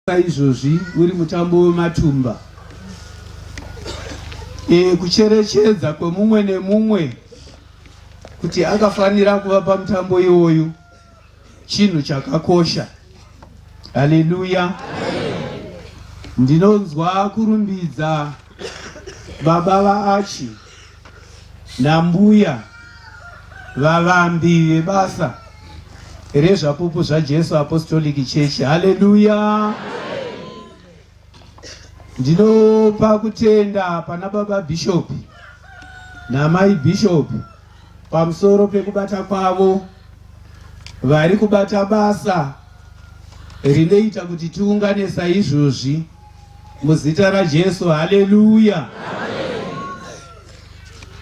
Saizvozvi uri mutambo wematumba e, kucherechedza kwemumwe nemumwe kuti akafanira kuva pamutambo iwoyu chinhu chakakosha. Haleluya! Ndinonzwa kurumbidza baba vaAchi nambuya vavambi vebasa reZvapupu zvaJesu Apostolic Church. Haleluya! Ndinopa kutenda pana baba Bishop namai Bishop pamusoro pekubata kwavo vari kubata basa rinoita kuti tiungane saizvozvi muzita raJesu. Haleluya!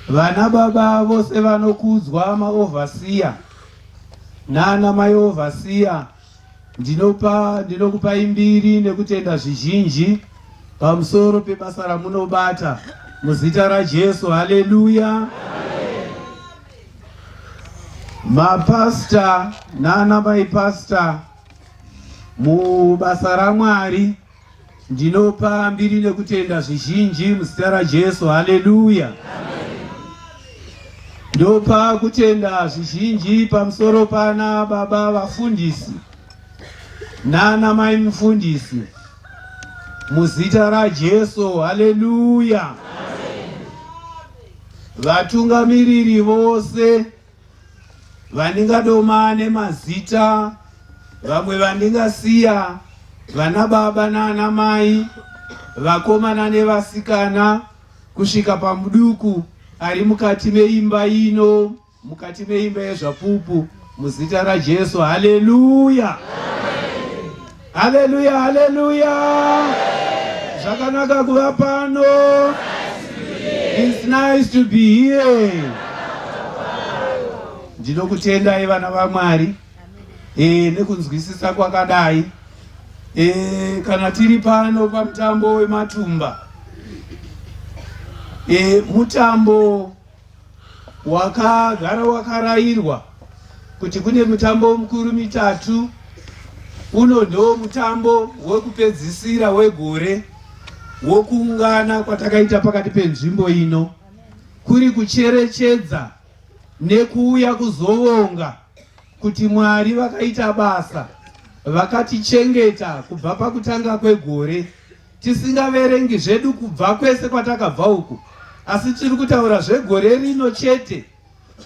Vana baba vose vanokudzwa maovhasiya nana mai ovhasiya, ndinopa ndinokupai mbiri nekutenda zvizhinji pamusoro pebasa ramunobata muzita raJesu. Haleluya! Mapasita nana mai pasita mubasa raMwari ndinopa mbiri nekutenda zvizhinji muzita raJesu. Haleluya! Ndopa kutenda zvizhinji pamusoro pana baba vafundisi nana mai mufundisi muzita raJesu. Haleluya! Vatungamiriri vose vandingadoma nemazita, vamwe vandingasiya, vana baba naana mai, vakomana nevasikana, kusvika pamuduku ari mukati meimba ino, mukati meimba yeZvapupu, muzita raJesu. Haleluya! Haleluya, haleluya! Zvakanaka kuva pano. It's nice to be here. Ndinokutendai vana vaMwari e, nekunzwisisa kwakadai e, kana tiri pano pamutambo wematumba e, mutambo Wakagara wakarairwa kuti kune mutambo mukuru mitatu. Uno ndo mutambo wekupedzisira wegore wokuungana kwatakaita pakati penzvimbo ino, kuri kucherechedza nekuuya kuzovonga kuti Mwari vakaita basa, vakatichengeta kubva pakutanga kwegore tisingaverengi zvedu kubva kwese kwatakabva uku, asi tiri kutaura zvegore rino chete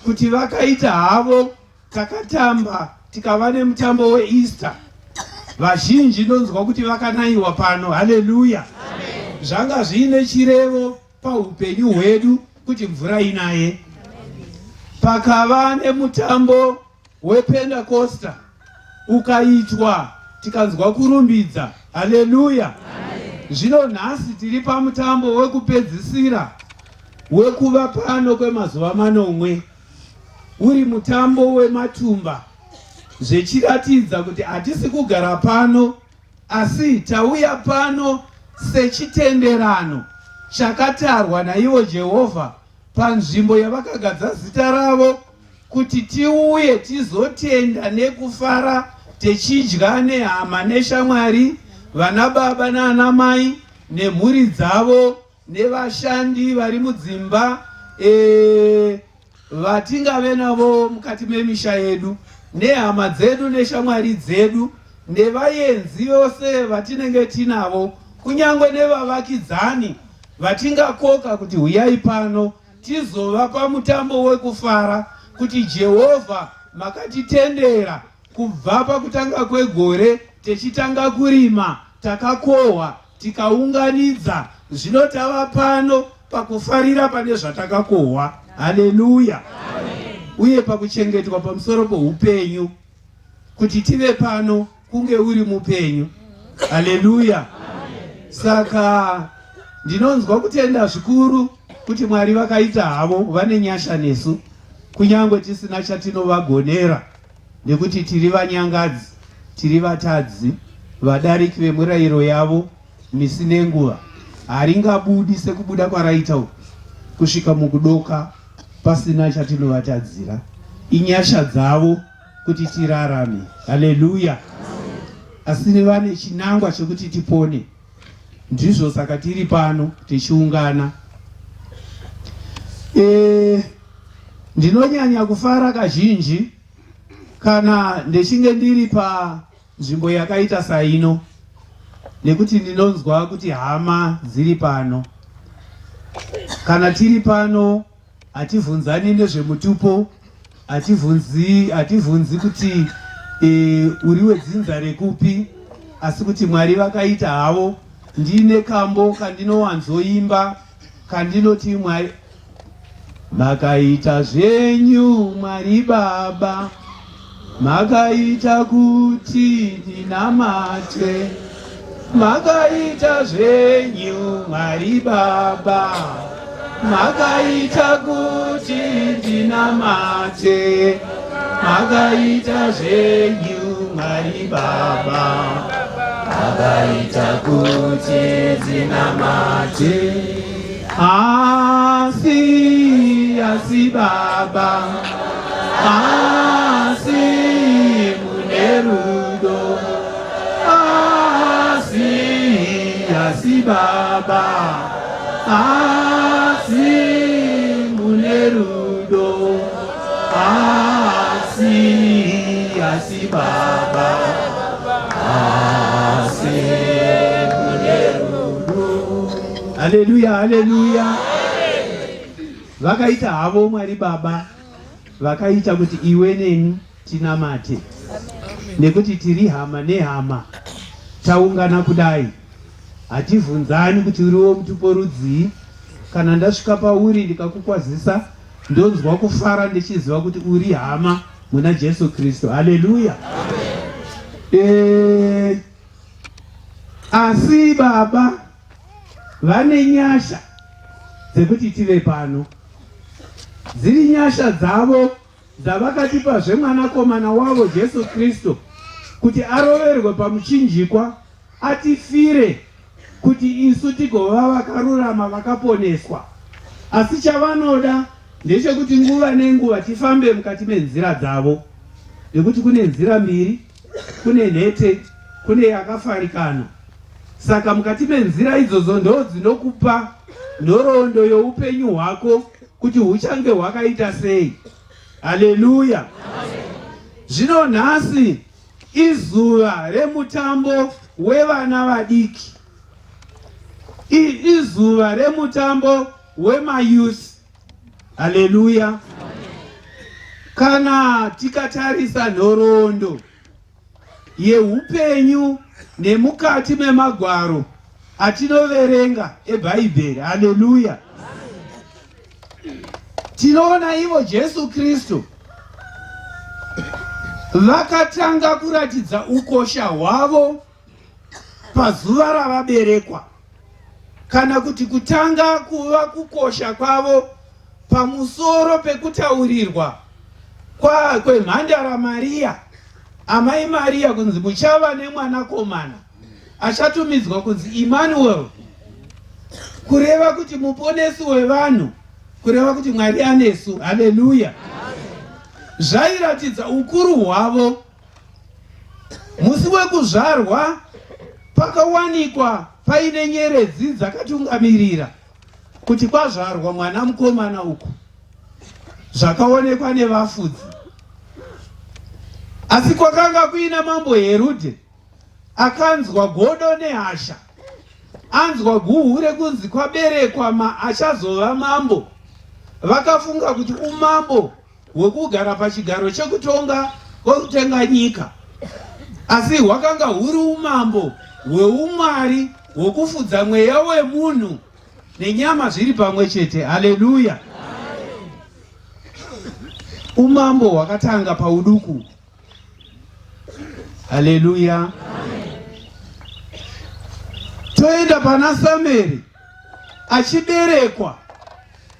kuti vakaita havo. Takatamba tikava nemutambo weEaster, vazhinji ndonzwa kuti vakanaiwa pano. Haleluya! Zvanga zviine chirevo paupenyu hwedu kuti mvura inaye. Pakava nemutambo wePentekosta ukaitwa tikanzwa kurumbidza. Haleluya! Zvino nhasi tiri pamutambo wekupedzisira wekuva pano kwemazuva manomwe, uri mutambo wematumba, zvechiratidza kuti hatisi kugara pano asi tauya pano sechitenderano chakatarwa naivo Jehovha panzvimbo yavakagadza zita ravo kuti tiuye tizotenda nekufara techidya nehama neshamwari, vana baba naana mai nemhuri dzavo nevashandi vari mudzimba e, vatingave navo mukati memisha yedu nehama dzedu neshamwari dzedu nevayenzi vose vatinenge tinavo, kunyange nevavakidzani vatingakoka kuti huyai pano tizova pamutambo wekufara kuti Jehovha makatitendera kubva pakutanga kwegore techitanga kurima, takakohwa, tikaunganidza, zvino tava pano pakufarira pane zvatakakohwa. Haleluya! Uye pakuchengetwa pamusoro poupenyu kuti tive pano kunge uri mupenyu. Haleluya! Saka ndinonzwa kutenda zvikuru kuti Mwari vakaita havo, vane nyasha nesu kunyange tisina chatinovagonera, nekuti tiri vanyangadzi, tiri vatadzi, vadariki vemurayiro yavo misi nenguva. Haringabudi sekubuda kwaraita uku kusvika mukudoka pasina chatinovatadzira. Inyasha dzavo kuti tirarame. Haleluya! asi vane chinangwa chekuti tipone. Ndizvo saka tiri pano tichiungana. E, ndinonyanya kufara kazhinji kana ndichinge ndiri panzvimbo yakaita saino nekuti ndinonzwa kuti hama dziri pano. Kana tiri pano Hativhunzani nezvemutupo, hativhunzi hativhunzi kuti e, uri wedzinza rekupi, asi kuti Mwari vakaita havo. Ndine kambo kandinowanzoimba kandinoti Mwari makaita zvenyu Mwari Baba, makaita kuti ndinamate, makaita zvenyu Mwari Baba. Makaita kuti ndinamate, makaita zvenyu Mwari Baba, makaita kuti ndinamate. Asi, asi Baba, asi mune rudo, asi, asi Baba. Asi mune rudo, asi asi baba, asi mune rudo. Haleluya, haleluya. Vakaita havo Mwari Baba, vakaita kuti iwe neni tinamate, nekuti tiri hama nehama, taungana kudai. Hativhunzani kuti uri womutupo rudzii. Kana ndasvika pauri ndikakukwazisa, ndonzwa kufara ndichiziva kuti uri hama muna Jesu Kristu. Haleluya! E, asi Baba vane nyasha dzekuti tive pano, dziri nyasha dzavo dzavakatipa zvemwanakomana wavo Jesu Kristu kuti aroverwe pamuchinjikwa atifire kuti isu tigova vakarurama vakaponeswa. Asi chavanoda ndechekuti nguva nenguva tifambe mukati menzira dzavo, nekuti kune nzira mbiri, kune nhete, kune yakafarikana. Saka mukati menzira idzodzo ndo dzinokupa nhoroondo youpenyu hwako kuti huchange hwakaita sei. Haleluya! Zvino nhasi Izuva remutambo wevana vadiki. Izuva remutambo wemayouth. Haleluya. Kana tikatarisa nhoroondo yeupenyu nemukati memagwaro atinoverenga eBhaibheri, haleluya, Tinoona ivo Jesu Kristu vakatanga kuratidza ukosha hwavo pazuva ravaberekwa, kana kuti kutanga kuva kukosha kwavo pamusoro pekutaurirwa kwemhandara Maria, amai Maria, kunzi muchava nemwanakomana achatumidzwa kunzi Emmanuel, kureva kuti muponesi wevanhu, kureva kuti Mwari anesu. Haleluya! Zvairatidza ukuru hwavo. Musi wekuzvarwa pakawanikwa paine nyeredzi dzakatungamirira kuti kwazvarwa mwana mukomana uku, zvakaonekwa nevafudzi. Asi kwakanga kuina mambo Herudhe Akanzwa godo nehasha, anzwa guhu rekunzi kwaberekwa ma achazova mambo. Vakafunga kuti umambo hwekugara pachigaro chekutonga kwekutenga nyika, asi hwakanga huri umambo hweumwari hwekufudza mweya wemunhu nenyama zviri pamwe chete. Haleluya! Umambo hwakatanga pauduku. Haleluya. Toenda pana Samueri achiberekwa.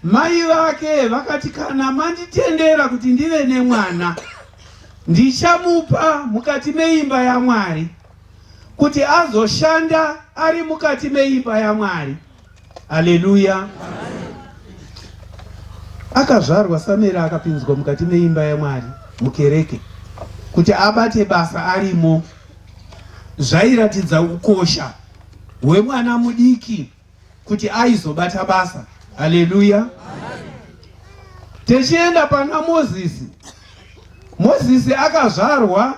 Mai vake vakati, kana manditendera kuti ndive nemwana, ndichamupa mukati meimba yaMwari kuti azoshanda ari mukati meimba yaMwari. Haleluya. Akazvarwa Samueri akapinzwa mukati meimba yaMwari mukereke kuti abate basa arimo. Zvairatidza ukosha hwemwana mudiki kuti aizobata basa. Haleluya! Tichienda pana Mozisi, Mozisi akazvarwa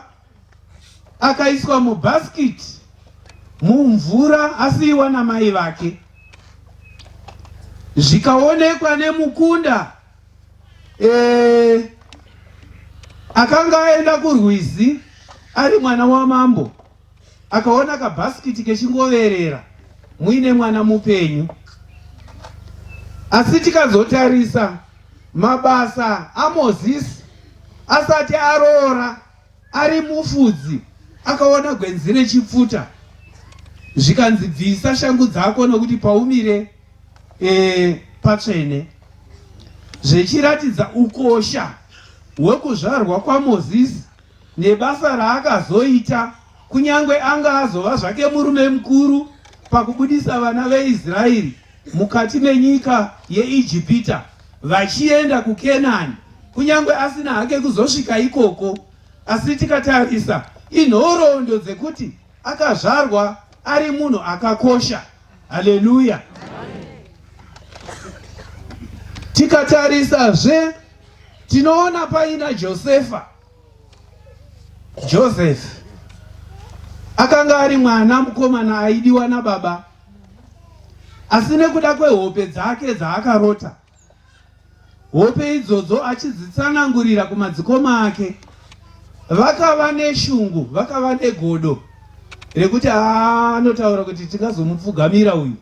akaiswa mubhasikiti mumvura asiiwa namai vake, zvikaonekwa nemukunda e, akanga aenda kurwizi ari mwana wamambo akaona kabhasikiti kechingoverera muine mwana mupenyu. Asi tikazotarisa mabasa aMozisi asati aroora ari mufudzi, akaona gwenzi rechipfuta zvikanzi bvisa shangu dzako nokuti paumire e, patsvene, zvechiratidza ukosha hwekuzvarwa kwaMozisi nebasa raakazoita kunyange anga azova zvake murume mukuru pakubudisa vana veIsraeri mukati menyika yeIjipita vachienda kuKenani, kunyange asina hake kuzosvika ikoko. Asi tikatarisa inhoroondo dzekuti akazvarwa ari munhu akakosha. Haleluya! Tikatarisazve tinoona paina Josefa. Joseph akanga ari mwana mukomana aidiwa nababa, asi nekuda kwehope dzake dzaakarota, hope idzodzo achidzitsanangurira kumadzikoma ake, vakava neshungu, vakava negodo rekuti anotaura kuti tingazomupfugamira uyu,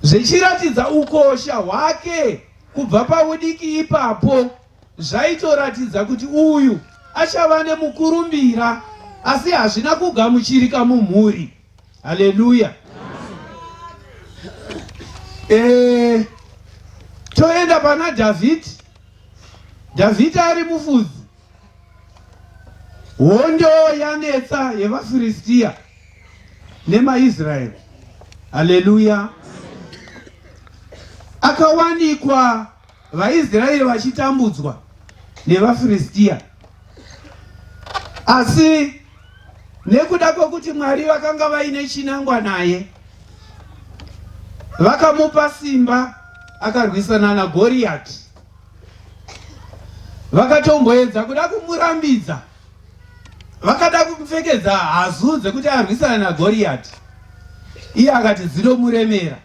zvichiratidza ukosha hwake kubva paudiki ipapo. Zvaitoratidza kuti uyu achava nemukurumbira, asi hazvina kugamuchirika mumhuri. Haleluya! E, toenda pana Dhavhidhi. Dhavhidhi ari mufudzi. Hondo yanetsa yevaFiristia nemaIsraeri. Haleluya! Akawanikwa vaIsraeri vachitambudzwa nevaFiristia, asi nekuda kwekuti Mwari vakanga vaine chinangwa naye, vakamupa simba akarwisana naGoriati. Vakatomboedza kuda kumurambidza, vakada kumupfekedza hazu dzekuti arwisane naGoriati, iye akati dzinomuremera,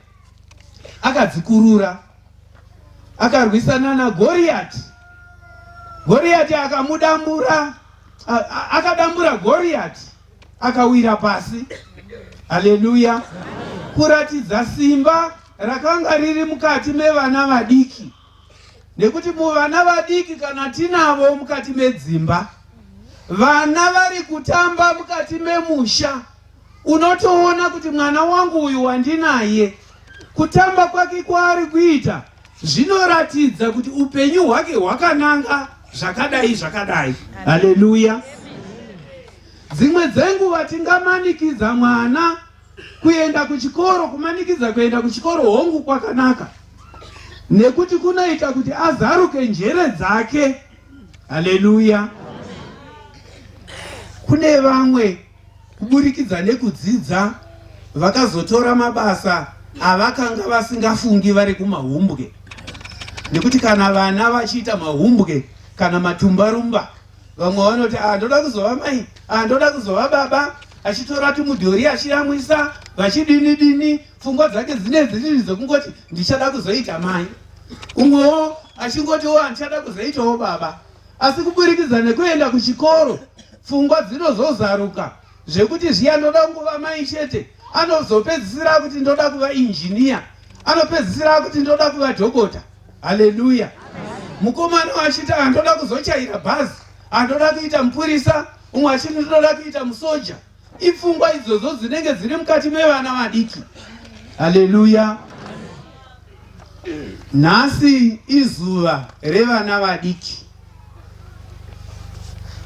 akadzikurura, akarwisana naGoriati. Goriati akamudambura, akadambura Goriati akawira pasi. Haleluya! Kuratidza simba rakanga riri mukati mevana vadiki, nekuti muvana vadiki kana tinavo mukati medzimba, vana vari kutamba mukati memusha, unotoona kuti mwana wangu uyu wandinaye, kutamba kwake kwaari kuita zvinoratidza kuti upenyu hwake hwakananga zvakadai zvakadai. Haleluya! Dzimwe dzenguva tingamanikidza mwana kuenda kuchikoro. Kumanikidza kuenda kuchikoro hongu kwakanaka, nekuti kunoita kuti azaruke njere dzake. Haleluya! Kune vamwe kuburikidza nekudzidza vakazotora mabasa avakanga vasingafungi vari kumahumbwe, nekuti kana vana vachiita mahumbwe kana matumbarumba, vamwe vanoti ah, ndoda kuzova mai, ah, ndoda kuzova baba, achitora tumudhori achiyamwisa vachidini dini, pfungwa dzake dzine dziri dzekungoti ndichada kuzoita mai, umwewo achingotiwo handichada kuzoitawo baba. Asi kuburikidza nekuenda kuchikoro pfungwa dzinozozaruka zvekuti zviya ndoda kungova mai chete, anozopedzisira kuti ndoda kuva injiniya, anopedzisira kuti ndoda kuva dhokota. Haleluya! Mukomana achiti andoda kuzochaira bhazi, andoda kuita mupurisa, umwe achiti ndoda kuita musoja. Ipfungwa idzodzo dzinenge dziri mukati mevana vadiki. Haleluya! Nhasi izuva revana vadiki.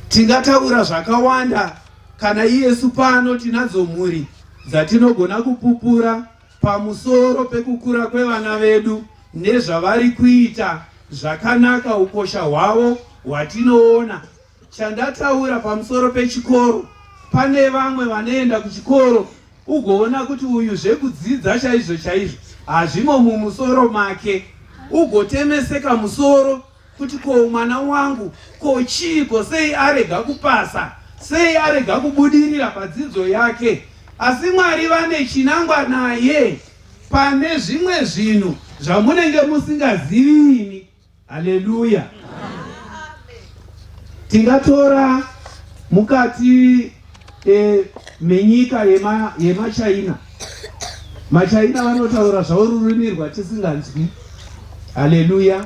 Tingataura zvakawanda kana iyesu pano tinadzo mhuri dzatinogona kupupura pamusoro pekukura kwevana vedu nezvavari kuita zvakanaka, ukosha hwavo hwatinoona. Chandataura pamusoro pechikoro, Pane vamwe vanoenda kuchikoro ugoona kuti uyu zvekudzidza chaizvo chaizvo hazvimo mumusoro make, ugotemeseka musoro kuti ko mwana wangu ko chiiko, sei arega kupasa, sei arega kubudirira padzidzo yake. Asi Mwari vane chinangwa naye pane zvimwe zvinhu zvamunenge musingazivi imi. Haleluya. Tingatora mukati e, menyika yemaChina. MaChina vanotaura zvavo rurimi rwatisinganzwi. Haleluya.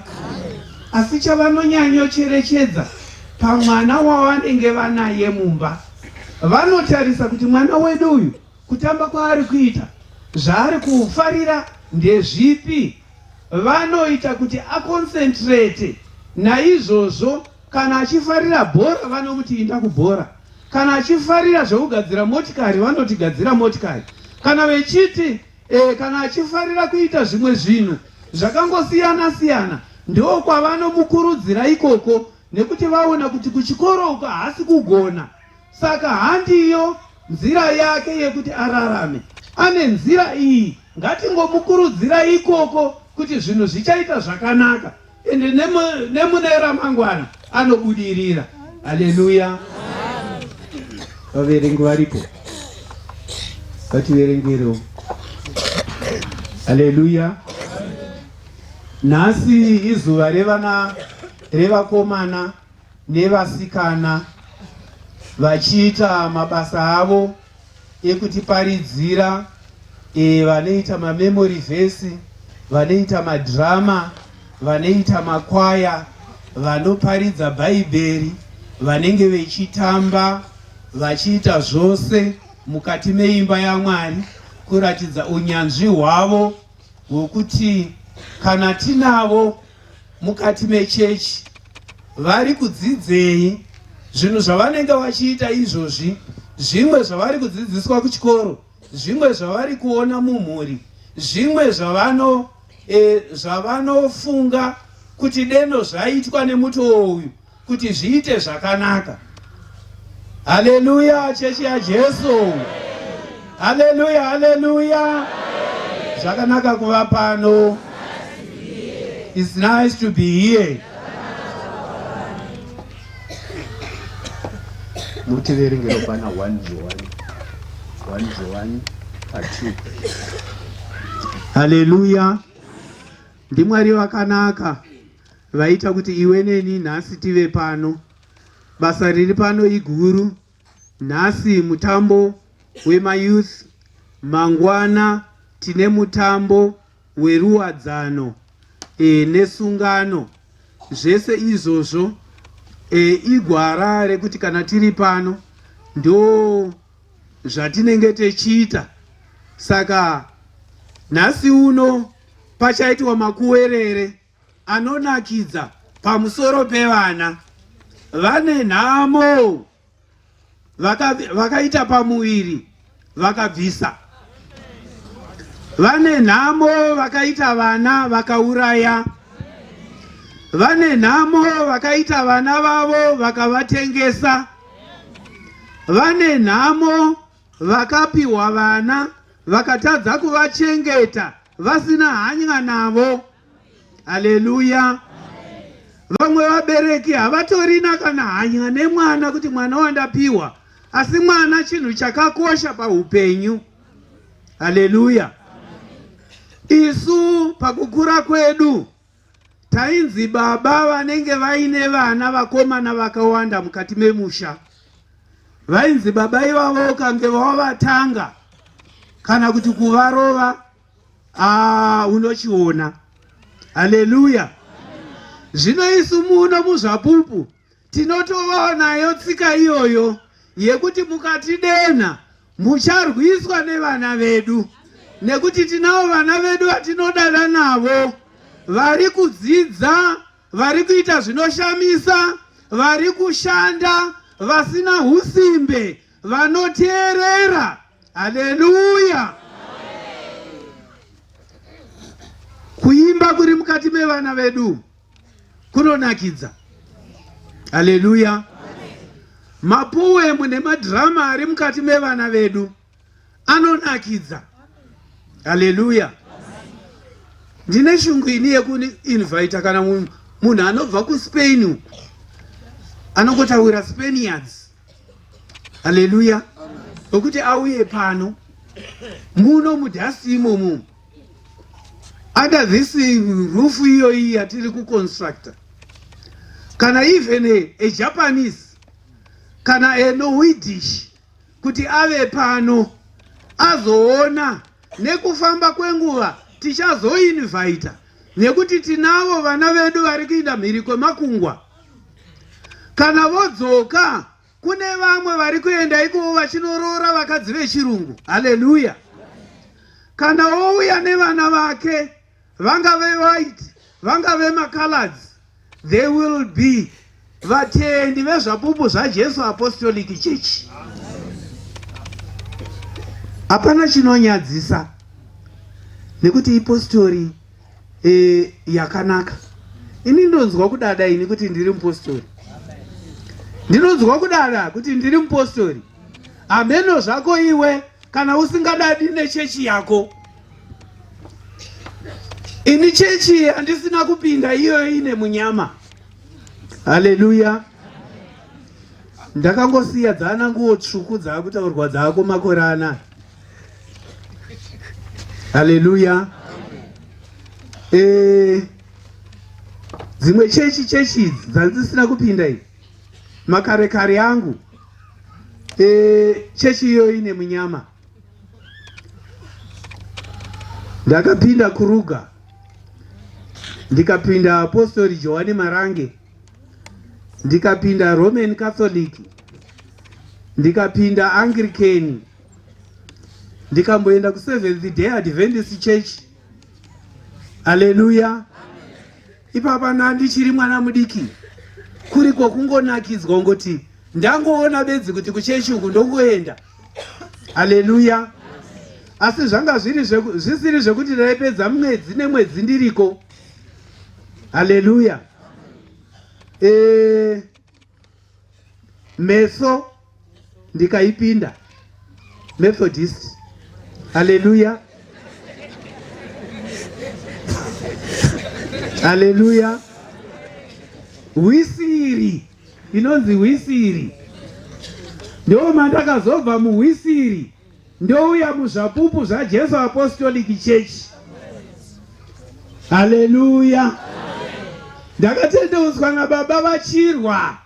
Asi chavanonyanyocherechedza pamwana wavanenge vanaye mumba, vanotarisa kuti mwana wedu uyu kutamba kwaari kuita, zvaari kufarira ndezvipi. Vanoita kuti aconcentrate naizvozvo. Kana achifarira bhora vanomuti inda kubhora. Kana achifarira zvekugadzira motikari vanoti gadzira motikari. Kana vechiti e, kana achifarira kuita zvimwe zvinhu zvakangosiyana siyana ndokwavanomukurudzira ikoko nekuti vaona kuti kuchikoro uko haasi kugona. Saka handiyo nzira yake yekuti ararame. Ane nzira iyi, ngatingomukurudzira ikoko kuti zvinhu zvichaita zvakanaka ende nemune ramangwana anobudirira. Haleluya! Vaverengi varipo, ngativerengerewo. Haleluya! Nhasi izuva revana revakomana nevasikana vachiita mabasa avo ekutiparidzira, e, vanoita mamemory verse, vanoita madrama, vanoita makwaya, vanoparidza bhaibheri, vanenge vechitamba, vachiita zvose mukati meimba yaMwari kuratidza unyanzvi hwavo hwekuti kana tinavo mukati mechechi vari kudzidzei, zvinhu zvavanenge vachiita izvozvi, zvimwe zvavari kudzidziswa kuchikoro, zvimwe zvavari kuona mumhuri, zvimwe zvavano e, zvavanofunga kuti deno zvaitwa nemutoo uyu kuti zviite zvakanaka. Haleluya, chechi yaJesu. Haleluya, haleluya. Zvakanaka kuva pano. It's nice to be here. Mutiverengero pana 1 Johani 1 Johani pa 2. Haleluya. NdiMwari vakanaka vaita kuti iwe neni nhasi tive pano. Basa riri pano iguru. Nhasi mutambo wemayouth, mangwana tine mutambo weruwadzano e, nesungano. Zvese izvozvo e, igwara rekuti kana tiri pano ndo zvatinenge techiita. Saka nhasi uno pachaitwa makuwerere anonakidza pamusoro pevana vane nhamo vakaita pamuviri vakabvisa, vane nhamo vakaita vana vakauraya, vane nhamo vakaita vana vavo vakavatengesa, vane nhamo vakapiwa vana vakatadza kuvachengeta vasina hanya navo. Haleluya! Vamwe vabereki havatorina kana hanya nemwana kuti mwana wandapiwa, asi mwana chinhu chakakosha paupenyu. Haleluya! Isu pakukura kwedu tainzi baba vanenge vaine vana vakomana vakawanda mukati memusha. Vainzi baba ivavo ukange wavatanga kana kuti kuvarova, ah, unochiona. Haleluya! Zvino isu muno muZvapupu tinotovawo nayo tsika iyoyo yekuti mukatidenha mucharwiswa nevana vedu, nekuti tinavo vana vedu vatinodada navo vari kudzidza, vari kuita zvinoshamisa, vari kushanda, vasina husimbe, vanoteerera. Haleluya! Kuimba kuri mukati mevana vedu kunonakidza. Haleluya! Mapoem nemadhirama ari mukati mevana vedu anonakidza. Haleluya. Ndine shungu ini yekuinvita kana munhu anobva kuSpain uku anongotaura Spaniards. Haleluya. Wekuti auye pano muno mudhasi imomo under this roof iyoyi yatiri kuconstructa kana even a, a Japanese kana a Norwegish kuti ave pano azoona nekufamba kwenguva tichazoinvita nekuti tinavo vana vedu vari kuinda mhiri kwemakungwa kana vodzoka kune vamwe vari kuenda ikovo vachinoroora vakadzi vechirungu haleluya kana ouya nevana vake vangave white vangave macoloureds they will be vatendi vezvapupu zvaJesu Apostolic Church. Hapana chinonyadzisa nekuti ipostori e, yakanaka. Ini ndonzwa kudada ini kuti ndiri mupostori, ndinonzwa kudada kuti ndiri mupostori. Hameno zvako iwe kana usingadadi nechechi yako. Ini chechi handisina kupinda iyoyo ine munyama. Haleluya. Ndakangosiya dzana nguo tsvuku dzaakutaurwa dzako makore anaya. Haleluya. Eh, dzimwe chechi chechi idzi dzandisina kupinda iyi makare kare angu eh, chechi iyoyo ine munyama. Ndakapinda Kuruga, ndikapinda Apostori Johane Marange, ndikapinda Roman Catholic, ndikapinda Anglican, ndikamboenda kuSeventh Day Adventist Church. Haleluya! Ipapa ndandichiri mwana mudiki, kuri kwokungonakidzwa ngoti ndangoona bedzi kuti kuchechi uku ndongoenda. Haleluya! Asi zvanga zviri zvisiri zvekuti ndaipedza mwedzi nemwedzi ndiriko. Haleluya! E, meso ndikaipinda Methodist. Haleluya! Haleluya! Hwisiri inonzi hwisiri, ndo mandakazobva muhwisiri ndouya muzvapupu zvaJesu Apostolic Church. Haleluya! Ndakatendeutswa nababa vachirwa.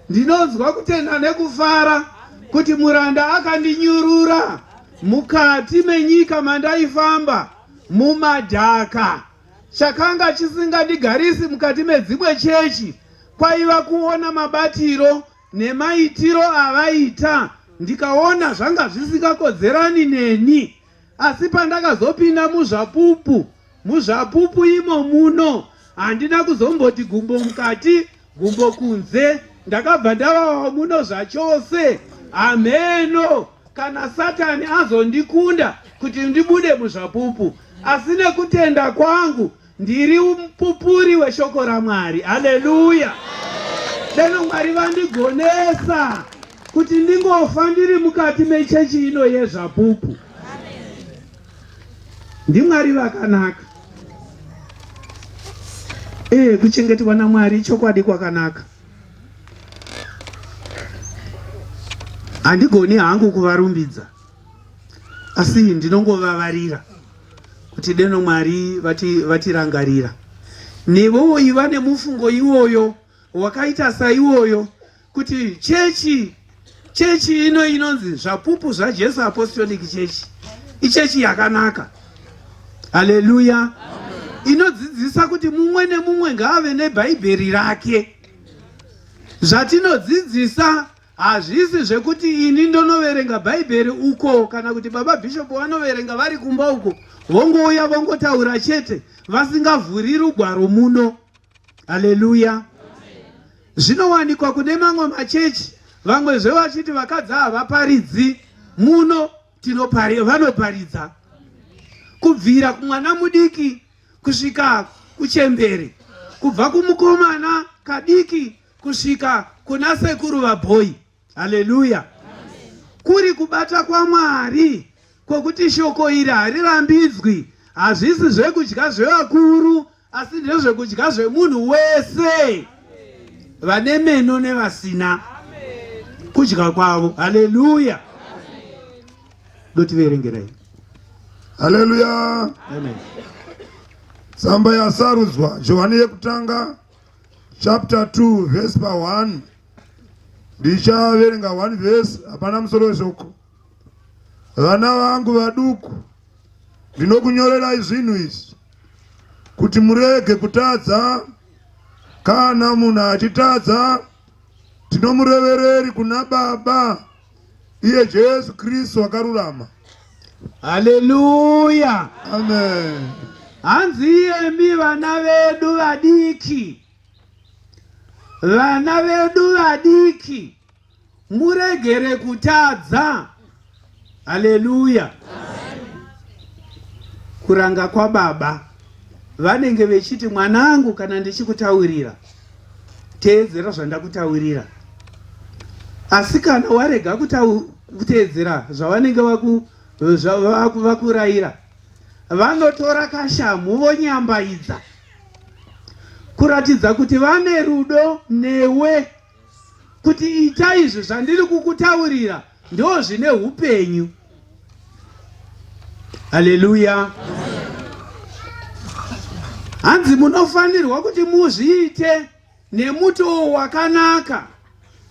Ndinonzwa kutenda nekufara kuti muranda akandinyurura mukati menyika mandaifamba mumadhaka. Chakanga chisingandigarisi mukati medzimwe chechi kwaiva kuona mabatiro nemaitiro avaita ndikaona zvanga zvisingakodzerani neni. Asi pandakazopinda muZvapupu, muZvapupu imo muno, handina kuzomboti gumbo mukati gumbo kunze, ndakabva ndavawo muno zvachose. Hameno kana Satani azondikunda kuti ndibude muZvapupu, asi nekutenda kwangu ndiri mupupuri weshoko raMwari. Haleluya! Deno Mwari vandigonesa kuti ndingofa ndiri mukati mechechi ino yeZvapupu. NdiMwari vakanaka. Eh, kuchengetwa naMwari chokwadi kwakanaka. Handigoni hangu kuvarumbidza, asi ndinongovavarira kuti deno Mwari vatirangarira. Nevowo iva nemufungo iwoyo wakaita saiwoyo kuti chechi chechi ino inonzi Zvapupu zvaJesu Apostolic Church ichechi yakanaka. Haleluya! Inodzidzisa kuti mumwe nemumwe ngaave nebhaibheri rake. Zvatinodzidzisa hazvisi zvekuti ini ndonoverenga bhaibheri uko kana kuti baba bhishopu vanoverenga vari kumba uko vongouya vongotaura chete vasingavhuri rugwaro muno. Haleluya! Zvinowanikwa kune mamwe machechi vamwezve vachiti vakadzi havaparidzi muno tinopari, vanoparidza kubvira kumwana mudiki kusvika kuchembere, kubva kumukomana kadiki kusvika kuna sekuru vabhoyi. Haleluya! Kuri kubata kwaMwari kwokuti shoko iri harirambidzwi, hazvisi zvekudya zvevakuru, asi ndezvekudya zvemunhu wese, vane meno nevasina, kudya kwavo. Haleluya! Dotiverengerai. Haleluya! Amen. Tsamba yasarudzwa Johani yekutanga chapter 2 verse pa 1. Ndichaverenga 1 verse, hapana musoro weshoko. Vana vangu vaduku, ndinokunyorerai zvinhu izvi kuti murege kutadza. Kana munhu achitadza, tinomurevereri kuna Baba, iye Jesu Kristu wakarurama. Haleluya! Amen. Hanzi iyemi vana vedu vadiki, vana vedu vadiki, muregere kutadza. Haleluya! Kuranga kwababa vanenge vechiti, mwanangu, kana ndichikutaurira, teedzera zvandakutaurira. Asi kana warega kuteedzera zvavanenge vakurayira, vanotora kashamhu vonyambaidza kuratidza kuti vane rudo newe, kuti ita izvi zvandiri kukutaurira, ndo zvine upenyu. Haleluya! Hanzi munofanirwa kuti muzviite nemutoo wakanaka,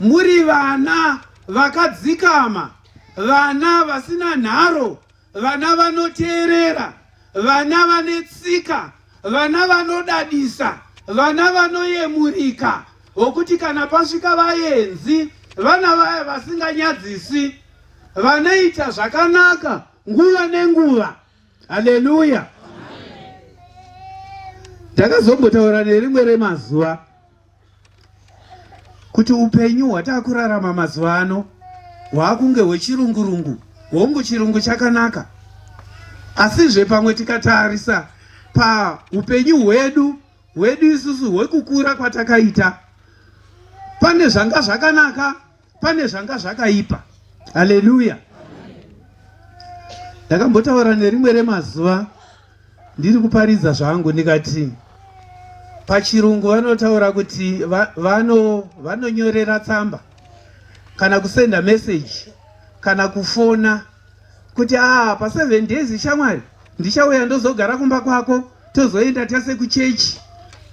muri vana vakadzikama, vana vasina nharo, vana vanoteerera, vana vane tsika, vana vanodadisa, vana vanoyemurika, vokuti kana pasvika vaenzi, vana vaya vasinganyadzisi, vanoita zvakanaka nguva nenguva. Haleluya! Ndakazombotaura nerimwe remazuva kuti upenyu hwatakurarama mazuva ano hwakunge hwechirungurungu. Hongu, chirungu chakanaka, asizve pamwe tikatarisa paupenyu hwedu isusu hwekukura kwatakaita, pane zvanga zvakanaka, pane zvanga zvakaipa. Haleluya! Ndakambotaura nerimwe remazuva ndiri kuparidza zvangu, ndikati pachirungu vanotaura kuti vanonyorera tsamba kana kusenda message kana kufona kuti pa 7 days shamwari ndichauya ndozogara kumba kwako, tozoenda tese kuchechi,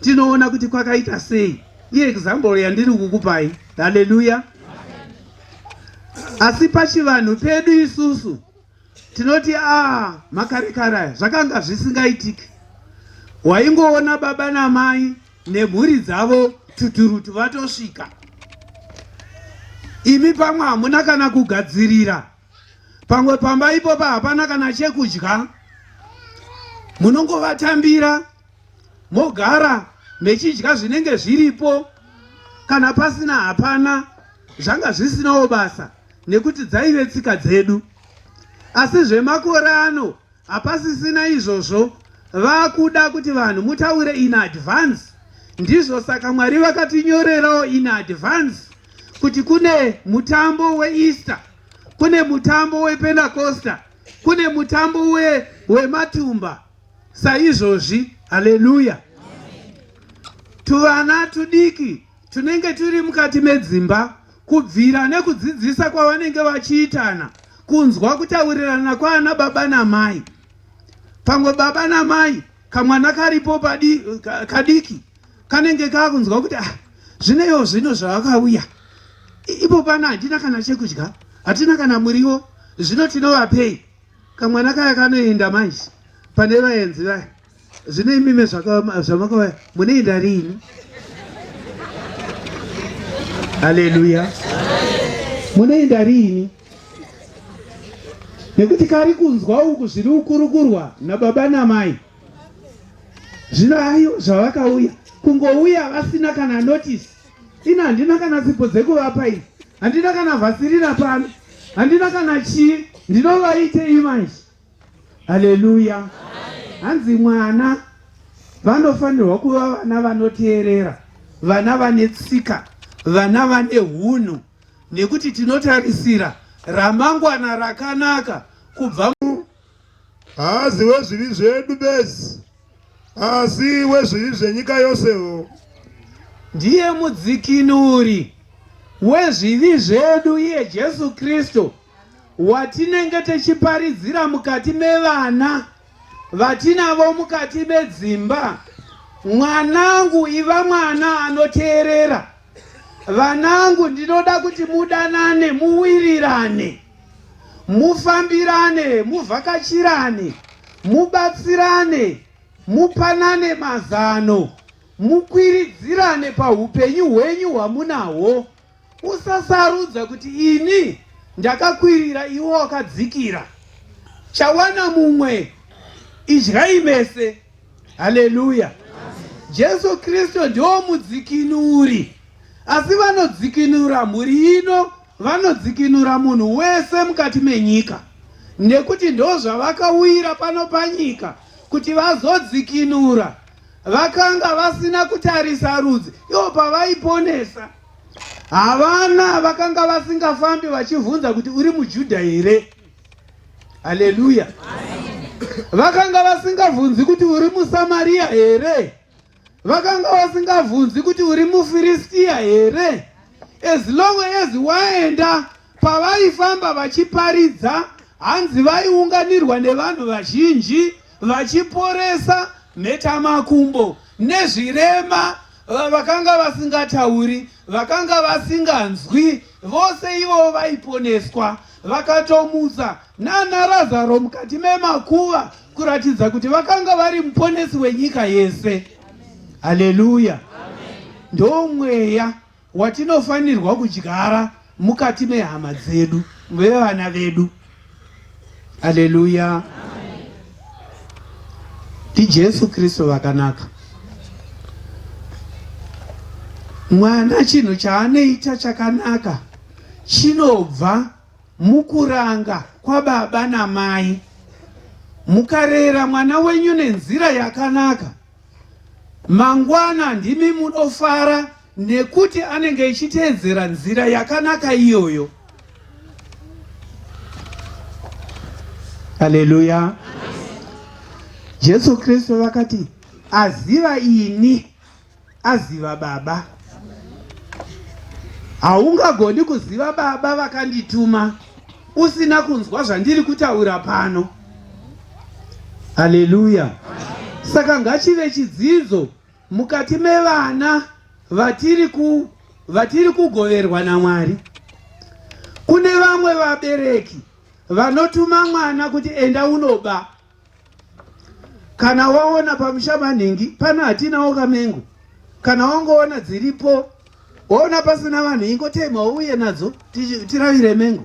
tinoona kuti kwakaita sei. Iexample yandiri kukupai. Haleluya! Asi pachivanhu pedu isusu tinoti makare kare aya zvakanga zvisingaitiki. Waingoona baba namai nemhuri dzavo tuturutu vatosvika, imi pamwe hamuna kana kugadzirira, pamwe pamba ipopa hapana kana chekudya, munongovatambira mogara mechidya zvinenge zviripo, kana pasina hapana, zvanga zvisinawo basa nekuti dzaive tsika dzedu. Asi zvemakore ano hapasisina izvozvo, vakuda kuti vanhu mutaure in advance. Ndizvo saka Mwari vakatinyorerawo in advance kuti kune mutambo weEaster, kune mutambo wePentecosta, kune mutambo wematumba saizvozvi. Haleluya! Tuvana tudiki tunenge turi mukati medzimba, kubvira nekudzidzisa kwavanenge vachiitana, kunzwa kutaurirana kwaana baba namai. Pamwe baba namai kamwana karipo kadiki kanenge kakunzwa kuti zvineyo zvino zvavakauya ipo pano, handina kana chekudya, hatina kana muriwo, zvino tinovapei? Kamwana kaya kanoenda manje pane vaenzi vaya, zvino imime zvamakauya munoenda riini? Haleluya! Munoenda riini? Nekuti kari kunzwa uku zviri kukurukurwa nababa namai. Zvino ayo zvavakauya, kungouya vasina kana notice. Ina handina kana sipo dzekuvapa ini, handina kana vhasirina pano, handina kana chii, ndinovaitei manje? Haleluya! Hanzi mwana vanofanirwa kuva vana vanoteerera, vana vane tsika, vana vane hunhu. nekuti tinotarisira ramangwana rakanaka kubva Haazi wezvivi zvedu bedzi, asi wezvivi zvenyika yosewo. Ndiye mudzikinuri wezvivi zvedu, iye Jesu Kristu, watinenge techiparidzira mukati mevana vatinavo mukati medzimba. Mwanangu, iva mwana anoteerera. Vanangu, ndinoda kuti mudanane, muwirirane, mufambirane, muvhakachirane, mubatsirane, mupanane mazano, mukwiridzirane paupenyu hwenyu hwamunahwo. Usasarudza kuti ini ndakakwirira iwe wakadzikira. Chawana mumwe idyai mese. Haleluya! Jesu Kristu ndiwo mudzikinuri, asi vanodzikinura mhuri ino vanodzikinura munhu wese mukati menyika, nekuti ndozvavakauyira pano panyika kuti vazodzikinura. Vakanga vasina kutarisa rudzi ivo pavaiponesa. Havana vakanga vasingafambi vachivhunza kuti uri muJudha here? Haleluya! Vakanga vasingavhunzi kuti uri muSamaria here? Vakanga vasingavhunzi kuti uri muFiristia here? As long as waenda pavaifamba vachiparidza, hanzi vaiunganirwa nevanhu vazhinji vachiporesa mhetamakumbo nezvirema, vakanga vasingatauri, vakanga vasinganzwi, vose ivo vaiponeswa. Vakatomutsa nana Razaro mukati memakuva kuratidza kuti vakanga vari muponesi wenyika yese. Haleluya! Ndomweya watinofanirwa kudyara mukati mehama dzedu, vevana vedu. Haleluya! NdiJesu Kristu vakanaka. Mwana chinhu chaanoita chakanaka chinobva mukuranga kwababa namai. Mukarera mwana wenyu nenzira yakanaka, mangwana ndimi munofara nekuti anenge echiteedzera nzira yakanaka iyoyo. Haleluya! Jesu Kristu vakati, aziva ini aziva Baba. Haungagoni kuziva Baba vakandituma usina kunzwa zvandiri kutaura pano. Haleluya! Saka ngachive chidzidzo mukati mevana vatiri ku vatiri kugoverwa naMwari. Kune vamwe vabereki vanotuma mwana kuti enda unoba. Kana waona pamusha manhingi pano hatinawo kamengo, kana wangoona dziripo waona pasina vanhu ingotema uye nadzo tiravire mengo.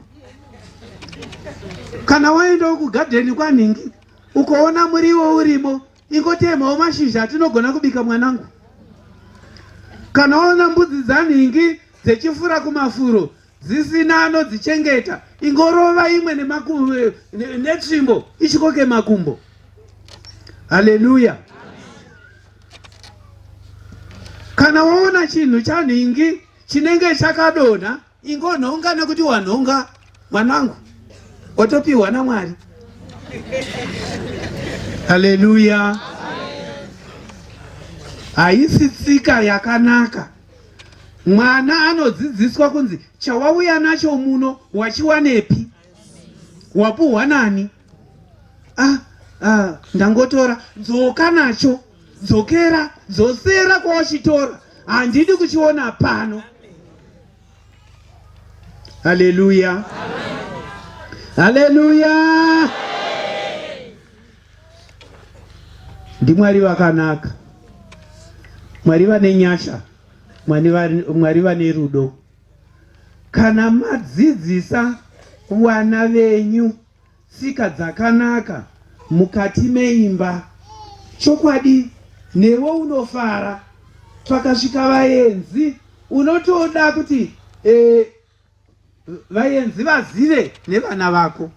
Kana waendawo kugadheni kwanhingi ukoona muriwo urimo ingotemawo mashizha atinogona kubika mwanangu. Kana waona mbudzi dzanhingi dzechifura kumafuro dzisina anodzichengeta ingorova imwe netsvimbo ichikoke makumbo. Haleluya! Kana waona chinhu chanhingi chinenge chakadonha ingonhonga nekuti wanhonga mwanangu, watopiwa naMwari. Haleluya! Haisi tsika yakanaka. Mwana anodzidziswa kunzi chawauya nacho muno wachiwanepi, wapuhwa nani? Ah, ah, ndangotora, dzoka nacho, dzokera, dzosera kwawachitora, handidi kuchiona pano. Haleluya, haleluya! NdiMwari vakanaka, Mwari vane nyasha, Mwari vane rudo. Kana madzidzisa vana venyu tsika dzakanaka mukati meimba, chokwadi newe unofara. Pakasvika vaenzi unotoda kuti eh, vaenzi vazive nevana vako.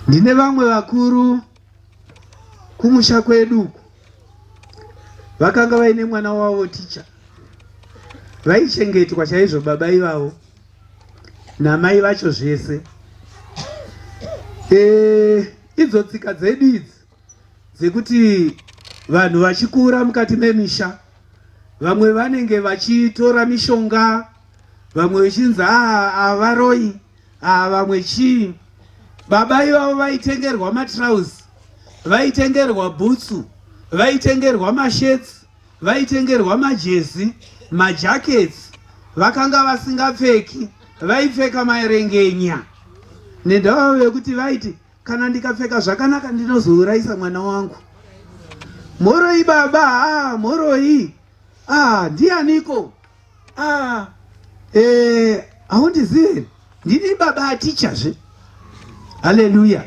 Ndine vamwe vakuru kumusha kwedu uku vakanga vaine mwana wavo ticha. Vaichengetwa chaizvo baba ivavo namai vacho zvese. E, idzo tsika dzedu idzi dzekuti vanhu vachikura mukati memisha vamwe vanenge vachitora mishonga vamwe vechinzi aa avaroi aa vamwe chii baba ivavo vaitengerwa matrausi vaitengerwa bhutsu vaitengerwa mashetsi vaitengerwa majezi majaketsi vakanga vasingapfeki vaipfeka maerengenya nendava yekuti vaiti kana ndikapfeka zvakanaka ndinozourayisa mwana wangu mhoroi baba ah, mhoroi ah, ndianiko ah, eh, haundizive ndini baba aticha zve haleluya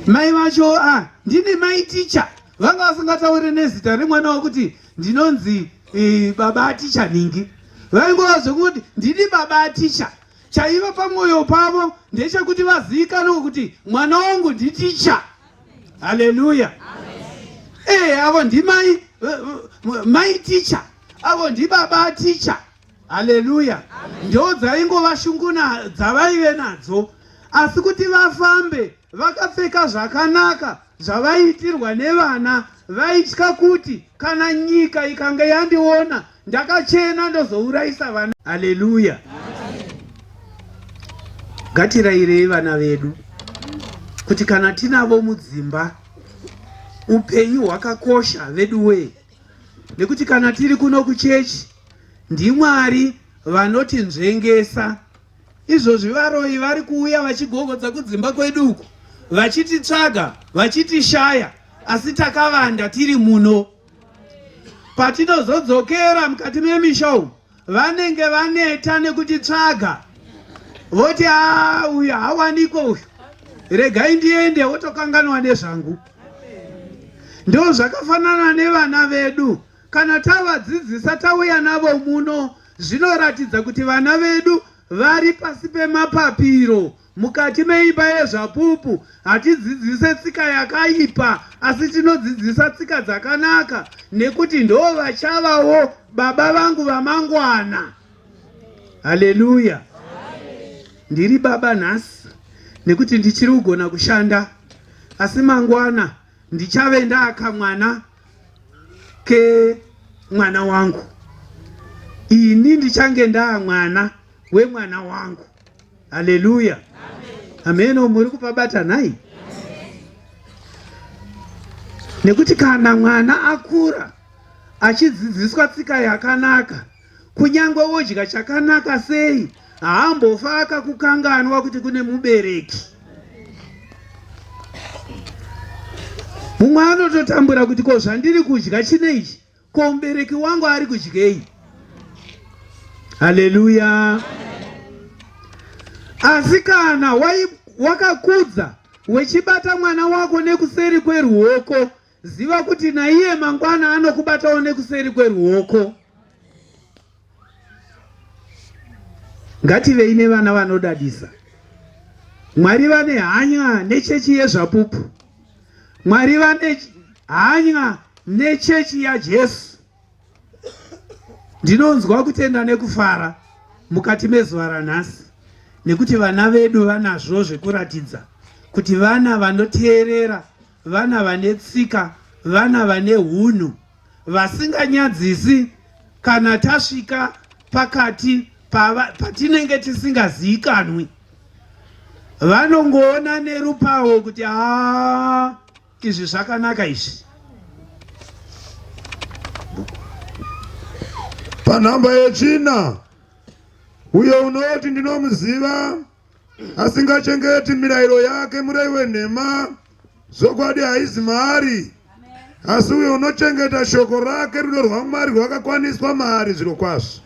mai vacho ah, ndini mai ticha vanga vasingataure nezita remwana wekuti ndinonzi eh, baba aticha ningi vaingova zvekuti ndini baba aticha Chaiva pamwoyo pavo ndechekuti vazivikanwe kuti mwana wangu nditicha. Haleluya! Eh, avo ndimai mai ticha, avo ndibaba ticha. Haleluya! Ndo dzaingova shungu dzavaive nadzo, asi kuti vafambe vakapfeka zvakanaka zvavaiitirwa nevana vaitya kuti kana nyika ikanga yandiona ndakachena ndozourayisa vana. Haleluya! Ngatirayirei vana vedu kuti kana tinavo mudzimba upenyu hwakakosha veduwee, nekuti kana tiri kuno kuchechi ndiMwari vanotinzvengesa. Izvozvi varoyi vari kuuya vachigogodza kudzimba kwedu uku vachititsvaga vachitishaya, asi takavanda tiri muno. Patinozodzokera mukati memisha umu vanenge vaneta nekutitsvaga, voti aa uyu hawanikwe uyu, regai ndiende, wotokanganwa nezvangu. Ndo zvakafanana nevana vedu, kana tavadzidzisa tauya navo muno, zvinoratidza kuti vana vedu vari pasi pemapapiro Mukati meimba yeZvapupu hatidzidzise tsika yakaipa asi tinodzidzisa tsika dzakanaka nekuti ndo vachavawo baba vangu vamangwana. Haleluya! Ndiri baba nhasi nekuti ndichiri kugona kushanda, asi mangwana ndichave ndaakamwana kemwana wangu. Ini ndichange ndaa mwana wemwana wangu. Haleluya. Ameno muri kupabata nhai? Nekuti kana mwana akura achidzidziswa tsika yakanaka, kunyange wodya chakanaka sei, haambofa akakukanganwa kuti kune mubereki. Mumwe anototambura kuti ko zvandiri kudya chine ichi Ko mubereki wangu ari kudyei? Haleluya! Asi kana wakakudza wechibata mwana wako nekuseri kweruoko, ziva kuti naiye mangwana anokubatawo nekuseri kweruoko. Ngativei nevana vanodadisa. Mwari vane hanya nechechi yeZvapupu. Mwari vane hanya nechechi yaJesu. Ndinonzwa kutenda nekufara mukati mezuva ranhasi nekuti vana vedu vanazvo zvekuratidza kuti vana vanoteerera, vana vane tsika, vana vane hunhu vasinganyadzisi kana tasvika pakati patinenge tisingaziikanwi vanongoona nerupawo kuti haa izvi zvakanaka izvi. Panhamba yechina, uyo unoti ndinomuziva asingachengeti mirayiro yake murevi wenhema, zvokwadi haizi maari. Asi uyo unochengeta shoko rake, rudo rwaMwari rwakakwaniswa maari zvirokwazvo.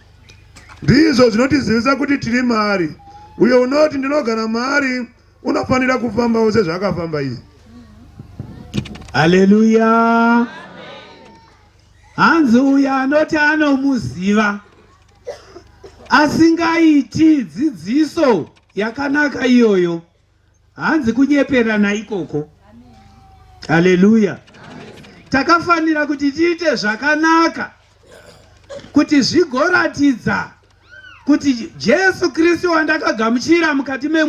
Ndizvo zvinotizivisa kuti tiri maari. Uyo unoti ndinogara maari unofanira kufambawo sezvaakafamba iye. Haleluya! Hanzi uyo anoti anomuziva asingaiti dzidziso yakanaka iyoyo, hanzi kunyeperana ikoko. Haleluya! Takafanira kuti tiite zvakanaka kuti zvigoratidza. Kuti Jesu Kristu wandakagamuchira mukati me